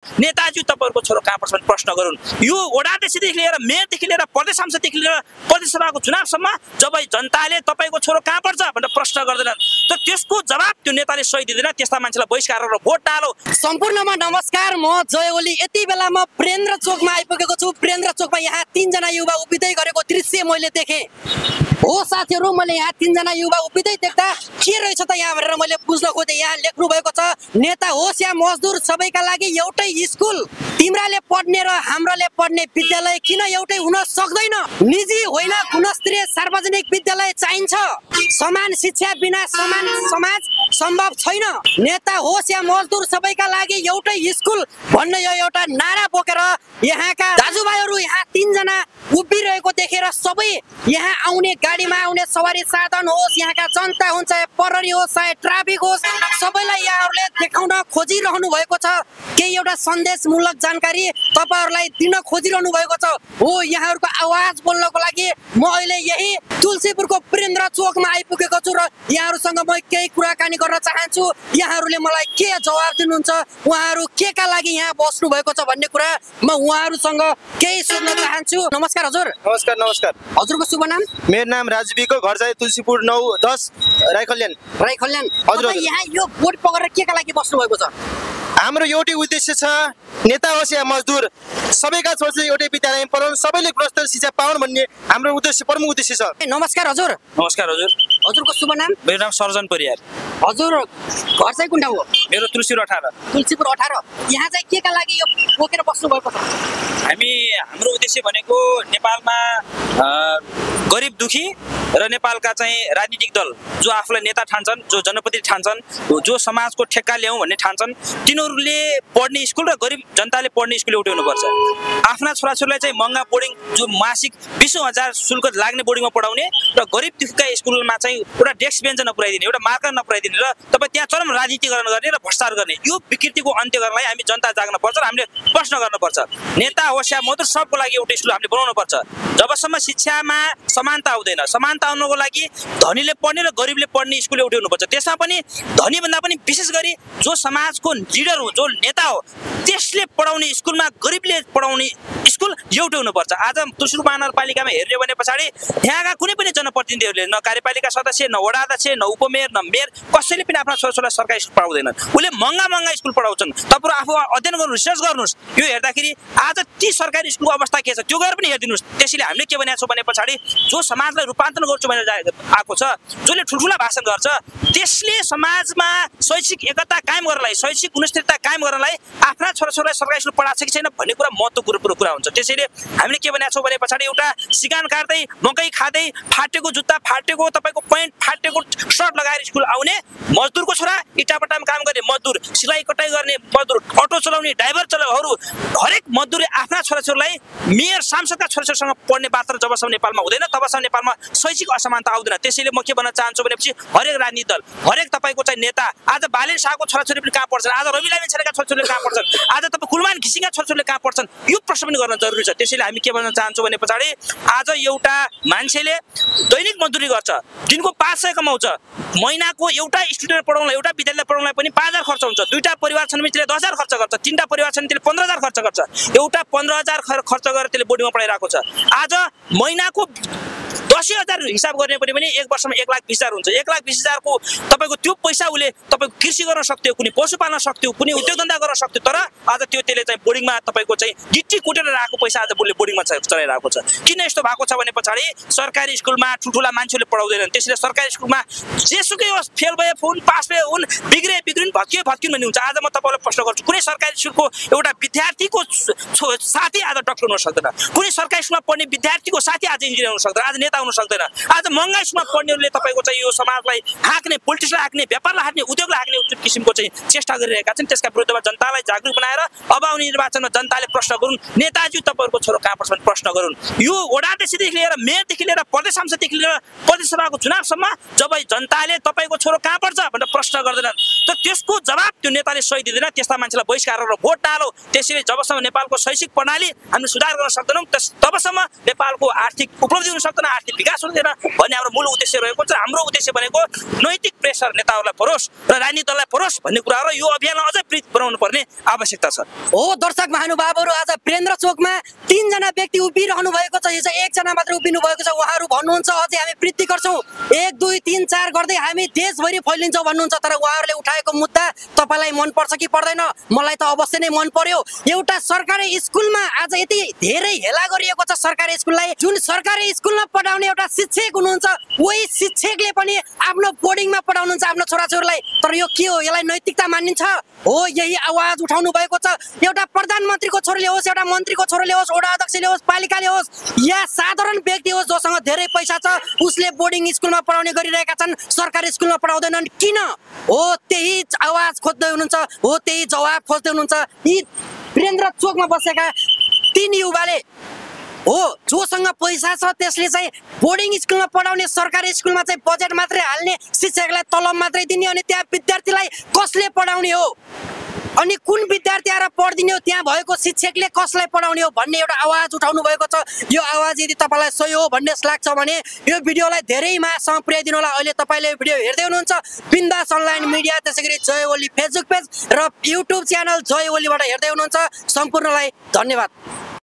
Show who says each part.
Speaker 1: नेताजी तपाईहरुको छोरो कहाँ पर्छ भने प्रश्न गरून्। यो वडादेखि लिएर मेयरदेखि लिएर प्रदेश सांसददेखि लिएर प्रदेश सभाको चुनावसम्म जब जनताले तपाईको छोरो कहाँ पर्छ भनेर प्रश्न गर्दैनन् त त्यसको जवाब त्यो नेताले सही दिँदैन। त्यस्ता मान्छेलाई बहिष्कार गरेर भोट डालो।
Speaker 2: सम्पूर्णमा नमस्कार, म जय ओली। यति बेला म प्रेन्द्र चोकमा आइपुगेको छु। प्रेन्द्र चोकमा यहाँ 3 जना युवा उभिँदै गरेको दृश्य मैले देखेँ। हो साथीहरु, मैले यहाँ 3 जना युवा उभिँदै देख्दा के रहेछ त यहाँ भनेर मैले बुझ्न खोजेँ। यहाँ लेख्नु भएको छ, नेता होस् या मजदुर सबैका लागि एउटै स्कुल। तिम्राले पढ्ने र हाम्राले पढ्ने विद्यालय किन एउटै हुन सक्दैन? निजी होइन, गुणस्तरीय सार्वजनिक विद्यालय चाहिन्छ। समान शिक्षा बिना समान समाज सम्भव छैन। नेता होस् या मजदुर सबैका लागि एउटै स्कुल भन्ने यो एउटा नारा बोकेर यहाँका दाजुभाइहरू यहाँ 3 जना उभिरहेको देखेर सबै यहाँ आउने गाडीमा आउने सवारी साधन होस्, यहाँका जनता हुन्छ, चाहे प्रहरी होस्, चाहे ट्राफिक होस्, सबैलाई यहाँहरूले देखाउन खोजिरहनु भएको छ। केही एउटा सन्देशमूलक जानकारी तपाईहरुलाई दिन खोजिरहनु भएको छ। हो, यहाँहरूको आवाज बोल्नको लागि म अहिले यही तुलसीपुरको प्रेन्द्र चोकमा आइपुगेको छु र यहाँहरूसँग म केही कुराकानी गर्न चाहन्छु। यहाँहरूले मलाई के जवाब दिनुहुन्छ, उहाँहरू के का लागि यहाँ बस्नु भएको छ भन्ने कुरा म उहाँहरूसँग केही सोध्न चाहन्छु। नमस्कार हजुर।
Speaker 3: नमस्कार। नमस्कार।
Speaker 2: हजुरको शुभ नाम?
Speaker 3: मेरो नाम राजवीको, घर चाहिँ तुलसीपुर 9-10 राईखल्यान।
Speaker 2: राईखल्यान।
Speaker 3: हजुर।
Speaker 2: यहाँ यो बोर्ड पकडेर के का लागि बस्नु भएको छ?
Speaker 3: हाम्रो एउटै उद्देश्य छ, नेता होस् या मजदुर सबैका छोराछोरी एउटै विद्यालयमा पढाउन्, सबैले गुणस्तर शिक्षा पाउन् भन्ने हाम्रो उद्देश्य, प्रमुख उद्देश्य छ।
Speaker 2: नमस्कार हजुर।
Speaker 1: नमस्कार हजुर।
Speaker 2: हजुरको शुभ नाम?
Speaker 1: मेरो नाम सर्जन परियार।
Speaker 2: हजुर, घर चाहिँ कुन ठाउँ हो?
Speaker 1: मेरो तुलसीपुर 18।
Speaker 2: तुलसीपुर 18। यहाँ चाहिँ के का लागि यो बोकेर बस्नु भएको छ?
Speaker 1: हाम्रो उद्देश्य भनेको नेपालमा गरिब दुखी र नेपालका चाहिँ राजनीतिक दल जो आफूलाई नेता ठान्छन्, जो जनप्रतिनिधि ठान्छन्, जो समाजको ठेक्का ल्याउँ भन्ने ठान्छन्, तिनीहरूले पढ्ने स्कुल र गरिब जनताले पढ्ने स्कुल एउटै हुनुपर्छ। आफ्ना छोराछोरीलाई चाहिँ महँगा बोर्डिङ, जो मासिक 20,000 शुल्क लाग्ने बोर्डिङमा पढाउने र गरिब दुखीका स्कुलमा चाहिँ एउटा डेस्क बेन्च नपुर्याइदिने, एउटा मार्कर नपुर्याइदिने र तपाईँ त्यहाँ चरम राजनीतिकरण गर्ने र भ्रष्टाचार गर्ने, यो विकृतिको अन्त्य गर्नलाई हामी जनता जाग्न पर्छ र हामीले प्रश्न गर्नुपर्छ। नेता होस् या मजदुर सबको लागि एउटा स्कुल हामीले बनाउनु पर्छ। जबसम्म शिक्षामा समानता आउँदैन, समानता आउनको लागि धनीले पढ्ने र गरिबले पढ्ने स्कुल एउटै हुनुपर्छ। त्यसमा पनि धनीभन्दा पनि विशेष गरी जो समाजको लिडर हो, जो नेता हो, त्यसले पढाउने स्कुलमा गरिबले पढाउने स्कुल एउटै हुनुपर्छ। आज तुलसीपुर महानगरपालिकामा हेर्ने भने पछाडि यहाँका कुनै पनि जनप्रतिनिधिहरूले न कार्यपालिका सदस्य, न वडा अध्यक्ष, न उपमेयर, न मेयर कसैले पनि आफ्ना छोराछोरीलाई सरकारी स्कुल पढाउँदैनन्। उसले महँगा स्कुल पढाउँछन्। तपाईहरु आफू अध्ययन गर्नु, रिसर्च गर्नुहोस्। यो हेर्दाखेरि आज ती सरकारी स्कुलको अवस्था के छ त्यो गएर पनि हेरिदिनुहोस्। त्यसैले हामीले के भनेको छौँ भने पछाडि जो समाजलाई रूपान्तरण गर्छु भनेर आएको छ, जसले ठुल्ठुला भाषण गर्छ, त्यसले समाजमा शैक्षिक एकता कायम गर्नलाई, शैक्षिक गुणस्तरीयता कायम गर्नलाई आफ्ना छोराछोरीलाई सरकारी स्कुल पढाएको छ कि छैन भन्ने कुरा महत्त्वपूर्ण कुरा हुन्छ। त्यसैले हामीले के भनेको छौँ भने पछाडि एउटा सिकान काट्दै, मकै खाँदै, फाटेको जुत्ता, फाटेको तपाईँको प्यान्ट, फाटेको सर्ट लगाएर स्कुल आउने मजदुरको छोरा, इटापटामा काम गर्ने मजदुर, सिलाइ कटाइ गर्ने मजदुर, अटो चलाउने ड्राइभर चलाउनेहरू, हरेक मजदुरले आफ्ना छोराछोरीलाई मेयर सांसदका छोराछोरीसँग पढ्ने बात नेपालमा नेपालमा हुँदैन, तबसम्म नेपालमा शैक्षिक असमानता आउँदैन। त्यसैले म के भन्न चाहन्छु भनेपछि हरेक राजनीतिक दल, हरेक तपाईँको चाहिँ नेता, आज बालेन शाहको छोराछोरी पनि कहाँ पढ्छन्, आज रवि लामिछानेका छोराछोरीले कहाँ पढ्छन्, आज तपाईँ कुलमान घिसिङका छोराछोरीले कहाँ पढ्छन्, यो प्रश्न पनि गर्न जरुरी छ। त्यसैले हामी के भन्न चाहन्छौँ भने पछाडि आज एउटा मान्छेले दैनिक मजदुरी गर्छ, दिनको 500 कमाउँछ, महिनाको एउटा स्टुडेन्ट पढाउनलाई, एउटा विद्यालय पढाउनलाई पनि 5,000 खर्च हुन्छ। 2टा परिवार छन् भने त्यसले 10,000 खर्च गर्छ, 3टा परिवार छन् त्यसले 15,000 खर्च गर्छ, एउटा 15,000 खर्च गरेर त्यसले बोर्डिङमा पढाइरहेको छ। आज महिनाको 10,000 हिसाब गर्ने पनि 1 वर्षमा 1,20,000 हुन्छ। 1,20,000 को तपाईँको त्यो पैसा उसले तपाईँको कृषि गर्न सक्थ्यो, कुनै पशु पाल्न सक्थ्यो, कुनै उद्योग धन्दा गर्न सक्थ्यो, तर आज त्यसले चाहिँ बोर्डिङमा तपाईँको चाहिँ गिट्टी कुटेर राखेको पैसा आज उसले बोर्डिङमा चलाइरहेको छ। किन यस्तो भएको छ भने पछाडि सरकारी स्कुलमा ठुल्ठुला मान्छेले पढाउँदैनन्। त्यसैले सरकारी स्कुलमा जेसुकै होस्, फेल भए हुन्, पास भए हुन्, बिग्रिन्, भत्कियो भन्ने हुन्छ। आज म तपाईँलाई प्रश्न गर्छु, कुनै सरकारी स्कुलको एउटा विद्यार्थीको साथी आज डक्टर हुन सक्दैन, कुनै सरकारी स्कुलमा पढ्ने विद्यार्थीको साथी आज इन्जिनियर हुन सक्दैन, आज नेता हुन सक्दैन। आज महँगा स्कुलमा पढ्नेहरूले तपाईँको चाहिँ यो समाजलाई हाँक्ने, पोलिटिक्सलाई हाँक्ने, व्यापारलाई हाँक्ने, उद्योगलाई हाँक्ने उचित किसिमको चाहिँ चेष्टा गरिरहेका छन्। त्यसका विरुद्धमा जनतालाई जागरुक बनाएर अब आउने निर्वाचनमा जनताले प्रश्न गरून्, नेताजी तपाईँहरूको छोरो कहाँ पर्छ भने प्रश्न गरून्। यो वडादेखि लिएर मेयरदेखि लिएर प्रदेश सांसददेखि लिएर प्रदेश सभाको चुनावसम्म जब जनताले तपाईँको छोरो कहाँ पर्छ भनेर प्रश्न गर्दैनन् त त्यसको जवाब त्यो नेताले सही दिँदैन। त्यस्ता मान्छेलाई बहिष्कार गरेर भोट डालो। त्यसैले जबसम्म नेपालको शैक्षिक प्रणाली हामीले सुधार गर्न सक्दैनौँ तबसम्म नेपालको आर्थिक उपलब्धि हुन सक्दैन, आर्थिक जाति विकास हुँदैन भन्ने हाम्रो मूल उद्देश्य रहेको छ। हाम्रो उद्देश्य भनेको नैतिक प्रेसर नेताहरूलाई परोस् र राजनीतिक दललाई परोस् भन्ने कुरा र यो अभियानलाई अझै प्रीत बनाउनु पर्ने आवश्यकता छ।
Speaker 2: हो दर्शक महानुभावहरू, आज वीरेन्द्र चोकमा 3 जना व्यक्ति उभिरहनु भएको छ, यो चाहिँ 1 जना मात्र उभिनु भएको छ। उहाँहरू भन्नुहुन्छ अझै हामी प्रीति गर्छौँ, 1 2 3 4 गर्दै हामी देशभरि फैलिन्छौँ भन्नुहुन्छ। तर उहाँहरूले उठाएको मुद्दा तपाईँलाई मन पर्छ कि पर्दैन? मलाई त अवश्य नै मन पर्यो। एउटा सरकारी स्कुलमा आज यति धेरै हेला गरिएको छ सरकारी स्कुललाई। जुन सरकारी स्कुलमा पढाउने एउटा शिक्षक हुनुहुन्छ, वही शिक्षकले पनि आफ्नो बोर्डिङमा पढाउनुहुन्छ आफ्नो छोराछोरीलाई। तर यो के हो? यसलाई नैतिकता मानिन्छ हो? यही आवाज उठाउनु भएको छ। एउटा प्रधानमन्त्रीको छोरीले होस्, एउटा मन्त्रीको छोरीले होस्, वडा अध्यक्षले होस्, पालिकाले होस्, या साधारण व्यक्ति होस् जोसँग धेरै पैसा छ, उसले बोर्डिङ स्कुलमा पढाउने गरिरहेका छन्, सरकारी स्कुलमा पढाउँदैनन्। किन हो? त्यही आवाज खोज्दै हुनुहुन्छ, हो त्यही जवाब खोज्दै हुनुहुन्छ यी वीरेन्द्र चोकमा बसेका 3 युवाले। हो जोसँग पैसा छ त्यसले चाहिँ बोर्डिङ स्कुलमा पढाउने, सरकारी स्कुलमा चाहिँ बजेट मात्रै हाल्ने, शिक्षकलाई तलब मात्रै दिने, अनि त्यहाँ विद्यार्थीलाई कसले पढाउने हो? अनि कुन विद्यार्थी आएर पढिदिने हो? त्यहाँ भएको शिक्षकले कसलाई पढाउने हो भन्ने एउटा आवाज उठाउनु भएको छ। यो आवाज यदि तपाईँलाई सही हो भन्ने लाग्छ भने यो भिडियोलाई धेरै मासम्म पुर्याइदिनु होला। अहिले तपाईँले भिडियो हेर्दै हुनुहुन्छ बिन्दास अनलाइन मिडिया, त्यसैगरी जय ओली फेसबुक पेज र युट्युब च्यानल जय ओलीबाट हेर्दै हुनुहुन्छ। सम्पूर्णलाई धन्यवाद।